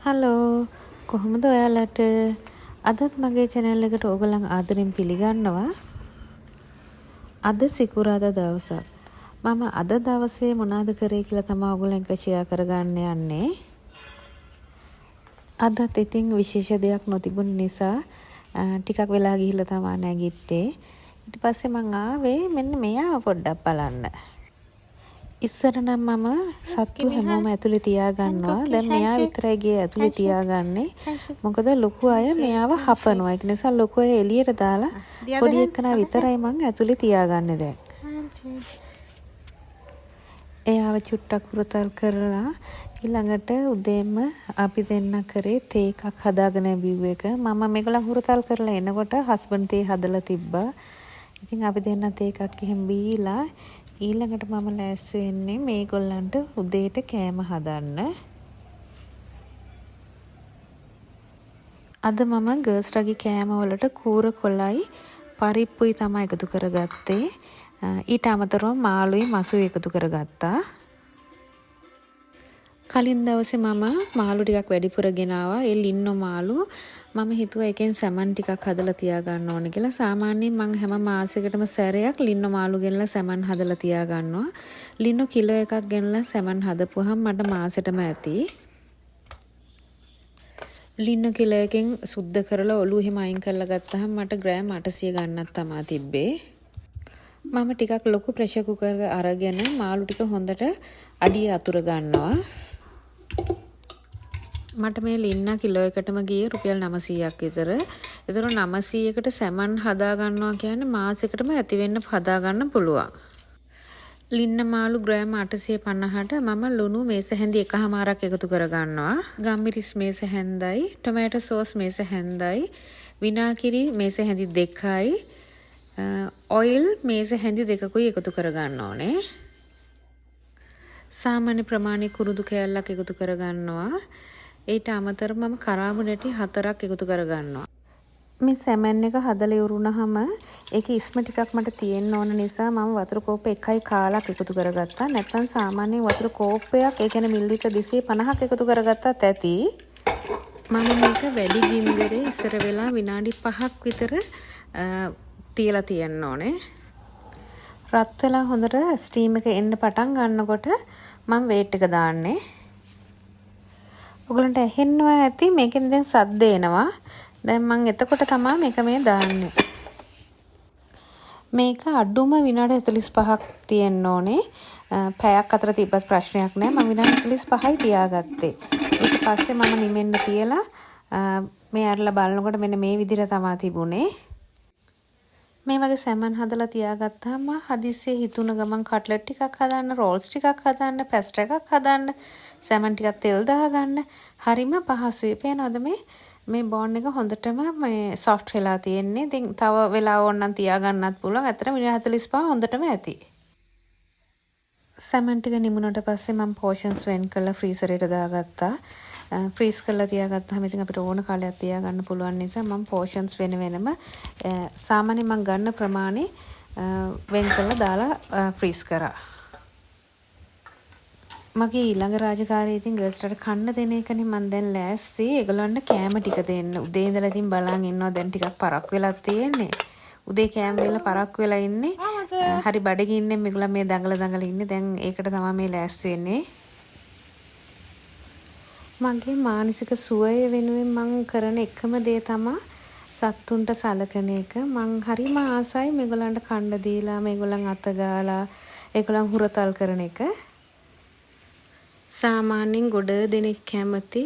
Hello, කොහොමද ඔයාලට? අදත් මගේ චැනල් එකට ඕගොල්ලන් ආදරෙන් පිළිගන්නවා. අද සිකුරාදා දවසක්. මම අද දවසේ මොනවද කරේ කියලා තමයි ඔයගොල්ලන් එක්ක ෂෙයා කරගන්න යන්නේ. අදත් ඉතින් විශේෂ දෙයක් නොතිබුණ නිසා ටිකක් වෙලා ගිහිල්ලා තමයි නැගිට්ටේ. ඊට පස්සේ මං ආවේ මෙන්න මෙයාව පොඩ්ඩක් බලන්න. ඉස්සර නම් මම සත්තු හැමෝම ඇතුලේ තියාගන්නවා. දැන් මෙයා විතරයි ගේ ඇතුලේ තියාගන්නේ. මොකද ලොකු අය මෙයාව හපනවා. ඒක නිසා ලොකු අය එළියට දාලා පොඩි එක්කනා විතරයි මං ඇතුලේ තියාගන්නේ දැන්. එයාව චුට්ටක් හුරතල් කරලා ඊළඟට උදේම අපි දෙන්න කරේ තේ එකක් හදාගෙන බිව්ව එක. මම මේගොල්ලන් හුරතල් කරලා එනකොට හස්බන්ඩ් තේ හදලා තිබ්බා. ඉතින් අපි දෙන්න තේ එකක් එහෙම බීලා ඊළඟට මම ලෑස්ති වෙන්නේ මේගොල්ලන්ට උදේට කෑම හදන්න. අද මම ගර්ල්ස්ලාගේ කෑම වලට කූර කොළයි පරිප්පුයි තමයි එකතු කරගත්තේ. ඊට අමතරව මාළුයි මසුයි එකතු කරගත්තා. කලින් දවසේ මම මාළු ටිකක් වැඩිපුර ගෙනාවා. ඒ ලින්නෝ මාළු. මම හිතුවා එකෙන් සැමන් ටිකක් හදලා තියාගන්න ඕනේ කියලා. සාමාන්‍යයෙන් මං හැම මාසෙකටම සැරයක් ලින්නෝ මාළු ගෙනලා සැමන් හදලා තියාගන්නවා. ලින්නෝ කිලෝ එකක් ගෙනලා සැමන් හදපුවහම මට මාසෙටම ඇති. ලින්නෝ කිලෝ එකෙන් සුද්ධ කරලා ඔලුව එහෙම අයින් කරලා ගත්තහම මට ග්‍රෑම් 800 ගණනක් තමා තිබ්බේ. මම ටිකක් ලොකු ප්‍රෙෂර් කුකර් එක අරගෙන මාළු ටික හොඳට අඩිය අතුර ගන්නවා. මට මේ ලින්න කිලෝ එකටම ගියේ රුපියල් 900ක් විතර. ඒතර 900කට සැමන් හදා ගන්නවා කියන්නේ මාසෙකටම ඇති වෙන්න හදා ගන්න පුළුවන්. ලින්න මාළු ග්‍රෑම් 850ට මම ලුණු මේස හැඳි එකහමාරක් එකතු කරගන්නවා. ගම්මිරිස් මේස හැන්දයි, ටොමැටෝ සෝස් මේස හැන්දයි, විනාකිරි මේස හැඳි දෙකයි, ඔයිල් මේස හැඳි දෙකකුයි එකතු කරගන්න ඕනේ. සාමාන්‍ය ප්‍රමාණයේ කුරුඳු කෑල්ලක් එකතු කරගන්නවා. ඊට අමතරව මම කරාබු නැටි 4ක් එකතු කරගන්නවා. මේ සැමන් එක හදලා ඉවරුනහම ඒකේ ඉස්ම ටිකක් මට තියෙන්න ඕන නිසා මම වතුර කෝප්ප එකයි කාලක් එකතු කරගත්තා. නැත්නම් සාමාන්‍යයෙන් වතුර කෝප්පයක්, ඒ කියන්නේ මිලිලීටර් 250ක් එකතු කරගත්තත් ඇති. මම මේක වැඩි ගින්දරේ ඉස්සර වෙලා විනාඩි 5ක් විතර තියලා තියන්න ඕනේ. රත් වෙලා හොඳට ස්ටීම් එක එන්න පටන් ගන්නකොට මම වේට් එක දාන්නේ. ඔයගලන්ට ඇහෙනවා ඇති මේකෙන් දැන් සද්ද එනවා. දැන් මං එතකොට තමා මේක මේ දාන්නේ. මේක අඩුම විනාඩි 45ක් තියෙන්න ඕනේ. පැයක් අතර තිබ්බත් ප්‍රශ්නයක් නෑ. මං විනාඩි 45යි තියාගත්තේ. ඊට පස්සේ මම නිමෙන්න තියලා මේ අරලා බලනකොට මෙන්න මේ විදිහට තමා තිබුණේ. මේ වගේ සැමන් හදලා තියාගත්තාම හදිස්සියේ හිතුණ ගමන් කට්ලට් ටිකක් හදන්න, රෝල්ස් ටිකක් හදන්න, පැස්ටා එකක් හදන්න, සැමන් ටිකක් තෙල් දාගන්න හරිම පහසුයි. පේනවද මේ බෝන් එක හොඳටම මේ සොෆ්ට් වෙලා තියෙන්නේ. ඉතින් තව වෙලාව ඕන නම් තියාගන්නත් පුළුවන්. ඇත්තටම විනාඩි 45 හොඳටම ඇති. සැමන් ටික නිමුණට පස්සේ මම පෝෂන්ස් වෙන් කරලා ෆ්‍රීසර් එකට දාගත්තා. ෆ්‍රීස් කරලා තියාගත්තාම ඉතින් අපිට ඕන කාලයක් තියාගන්න පුළුවන් නිසා මම පෝෂන්ස් වෙන වෙනම සාමාන්‍යයෙන් මං ගන්න ප්‍රමාණය වෙන් කරලා දාලා ෆ්‍රීස් කරා. මගේ ඊළඟ රාජකාරිය ඉතින් ගර්ල්ස්ලට කන්න දෙන එකනේ. මං දැන් ලෑස්ති ඒගොල්ලන්ට කෑම ටික දෙන්න. උදේ ඉඳලා ඉතින් බලන් ඉන්නවා. දැන් ටිකක් පරක්කු වෙලා තියෙන්නේ. උදේ කෑම වේල පරක්කු වෙලා ඉන්නේ. හරි බඩගින්නෙන් මේගොල්ලන් මේ දඟල දඟල ඉන්නේ. දැන් ඒකට තමයි මේ ලෑස්ති වෙන්නේ. මගේ මානසික සුවය වෙනුවෙන් මං කරන එකම දේ තමා සත්තුන්ට සලකන එක. මං හරිම ආසයි මේගොල්ලන්ට කන්න දීලා මේගොල්ලන් අත ගාලා ඒගොල්ලන් හුරතල් කරන එක. සාමාන්‍යයෙන් ගොඩ දෙනෙක් කැමති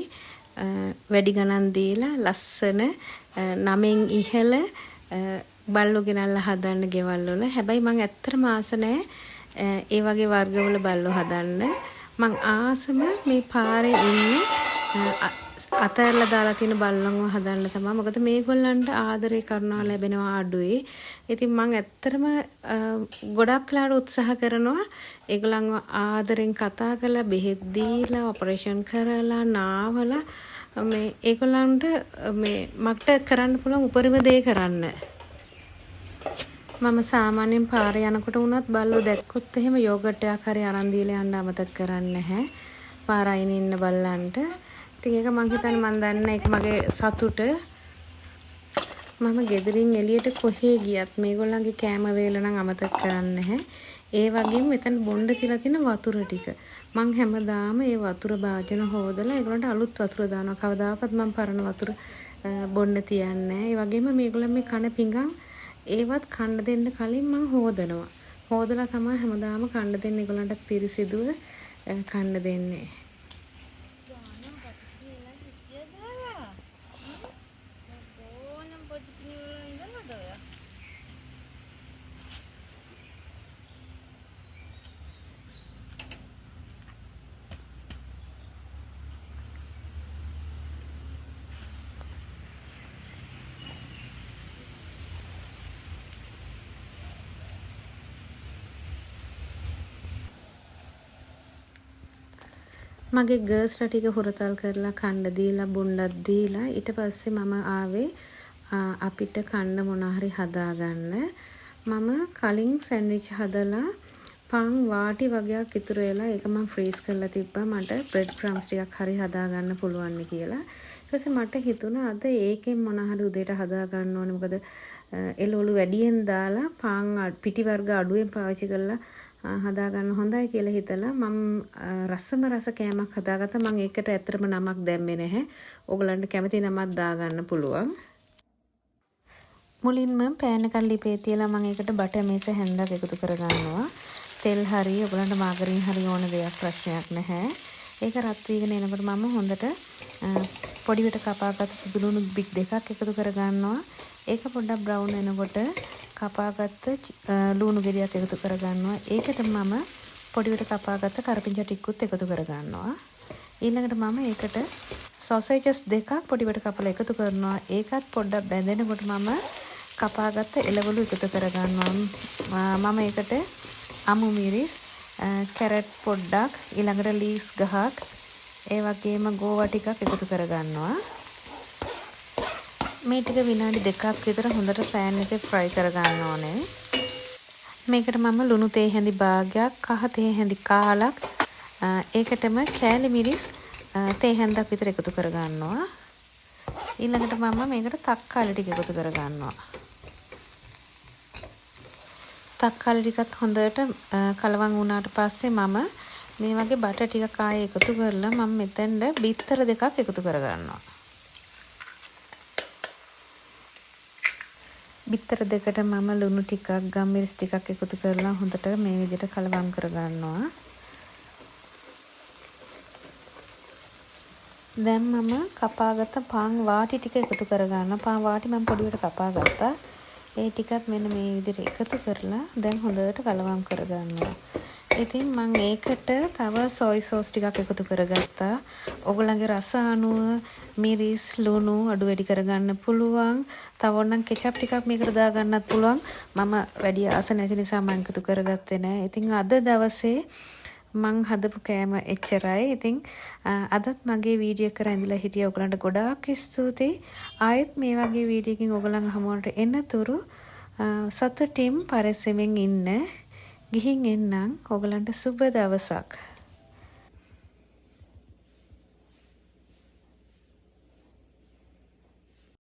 වැඩි ගණන් දීලා ලස්සන නමෙන් ඉහළ බල්ලෝ ගෙනල්ලා හදන්න ගෙවල් වල. හැබැයි මං ඇත්තටම ආස නෑ ඒ වගේ වර්ගවල බල්ලෝ හදන්න. මං ආසම මේ පාරේ ඉන්න අතෑරලා දාලා තියෙන බල්ලන්ව හදන්න තමයි. මොකද මේගොල්ලන්ට ආදරේ කරුණාව ලැබෙනවා අඩුයි. ඉතින් මං ඇත්තටම ගොඩක් වෙලාවට උත්සාහ කරනවා ඒගොල්ලන්ව ආදරෙන් කතා කරලා, බෙහෙත් දීලා, ඔපරේෂන් කරලා, නාවලා මේ ඒගොල්ලන්ට මේ මට කරන්න පුළුවන් උපරිම දේ කරන්න. මම සාමාන්‍යයෙන් පාරේ යනකොට වුණත් බල්ලෝ දැක්කොත් එහෙම යෝගට් එකක් හරි අරන් දීලා යන්න අමතක කරන්නේ නැහැ. පාර අයිනේ ඉන්න බල්ලන්ට. ඉතින් ඒක මං හිතන්නේ මං දන්නේ ඒක මගේ සතුට. මම ගෙදරින් එළියට කොහේ ගියත් මේගොල්ලන්ගේ කෑම වේල නම් අමතක කරන්නේ නැහැ. ඒ වගේම මෙතන බොණ්ඩ තියලා තියෙන වතුර ටික. මං හැමදාම ඒ වතුර භාජන හොදලා ඒගොල්ලන්ට අලුත් වතුර දානවා. කවදාකවත් මං පරණ වතුර බොන්න තියන්නේ නැහැ. ඒ වගේම මේගොල්ලන් මේ කන පිඟන් ඒවත් කන්න දෙන්න කලින් මං හොදනවා. හොදලා තමයි හැමදාම කන්න දෙන්නේ ඒගොල්ලන්ටත් පිරිසිදුව කන්න දෙන්නේ. මගේ ගර්ල්ස්ලා ටික හුරතල් කරලා කන්න දීලා බොන්නත් දීලා ඊට පස්සේ මම ආවේ අපිට කන්න මොන හරි හදාගන්න. මම කලින් සෑන්ඩ්විච් හදලා පාන් වාටි වගයක් ඉතුරු වෙලා ඒක මම ෆ්‍රීස් කරලා තිබ්බා මට බ්‍රෙඩ් ක්‍රම්ස් ටිකක් හරි හදාගන්න පුළුවන් කියලා. ඊට පස්සේ මට හිතුණා අද ඒකෙන් මොන හරි උදේට හදාගන්න ඕනේ. මොකද එළවලු වැඩියෙන් දාලා පාන් පිටි වර්ග අඩුවෙන් පාවිච්චි කරලා හදාගන්න හොඳයි කියලා හිතලා මම රසම රස කෑමක් හදාගත්තා. මම ඒකට ඇත්තටම නමක් දැම්මේ නැහැ. ඕගොල්ලන්ට කැමති නමක් දාගන්න පුළුවන්. මුලින්ම පෑන් එකක් ලිපේ තියලා මම ඒකට බටර් මේස හැන්දක් එකතු කරගන්නවා. තෙල් හරි ඔයගොල්ලන්ට මාගරින් හරි ඕන දෙයක් ප්‍රශ්නයක් නැහැ. ඒක රත් වීගෙන එනකොට මම හොඳට පොඩිවට කපාගත්ත සුදු ලුණු බික් දෙකක් එකතු කරගන්නවා. ඒක පොඩ්ඩක් බ්‍රවුන් වෙනකොට කපාගත්ත ලුණු ගෙඩියක් එකතු කරගන්නවා. ඒකට මම පොඩිවට කපාගත්ත කරපිංචා ටිකකුත් එකතු කරගන්නවා. ඊළඟට මම ඒකට සොසේජස් දෙකක් පොඩිවට කපලා එකතු කරනවා. ඒකත් පොඩ්ඩක් බැඳෙනකොට මම කපාගත්ත එළවලු එකතු කරගන්නවා. මම ඒකට අමු මිරිස්, කැරට් පොඩ්ඩක්, ඊළඟට ලීස් ගහක්, ඒ වගේම ගෝවා ටිකක් එකතු කරගන්නවා. මේ ටික විනාඩි දෙකක් විතර හොඳට පෑන් එකේ ෆ්‍රයි කරගන්න ඕනේ. මේකට මම ලුණු තේ හැඳි භාගයක්, කහ තේ හැඳි කාලක්, ඒකටම කෑලි මිරිස් තේ හැන්දක් විතර එකතු කරගන්නවා. ඊළඟට මම මේකට තක්කාලි ටික එකතු කරගන්නවා. තක්කාලි ටිකත් හොඳට කලවම් වුණාට පස්සේ මම මේ වගේ බටර් ටිකක් ආයෙ එකතු කරලා මම මෙතෙන්ට බිත්තර දෙකක් එකතු කරගන්නවා. බිත්තර දෙකට මම ලුණු ටිකක්, ගම්මිරිස් ටිකක් එකතු කරලා හොඳට මේ විදිහට කලවම් කරගන්නවා. දැන් මම කපාගත්ත පාන් වාටි ටික එකතු කරගන්නවා. පාන් වාටි මම පොඩිවට කපාගත්තා. ඒ ටිකත් මෙන්න මේ විදිහට එකතු කරලා දැන් හොඳට කලවම් කරගන්නවා. ඉතින් මං ඒකට තව සොයි සෝස් ටිකක් එකතු කරගත්තා. ඔයගොල්ලන්ගේ රස අනුව මිරිස්, ලුණු අඩු වැඩි කරගන්න පුළුවන්. තව ඕනනම් කෙචප් ටිකක් මේකට දාගන්නත් පුළුවන්. මම වැඩි ආස නැති නිසා මං එකතු කරගත්තේ නෑ. ඉතින් අද දවසේ මං හදපු කෑම එච්චරයි. ඉතින් අදත් මගේ වීඩියෝ එක රැඳිලා හිටිය ඔයගොල්ලන්ට ගොඩාක් ස්තුතියි. ආයෙත් මේ වගේ වීඩියෝ එකකින් ඔයගොල්ලන් හමුවට එනතුරු සතුටින් පරිස්සමෙන් ඉන්න. ගිහින් එන්නම්. ඔයගොල්ලන්ට සුබ දවසක්.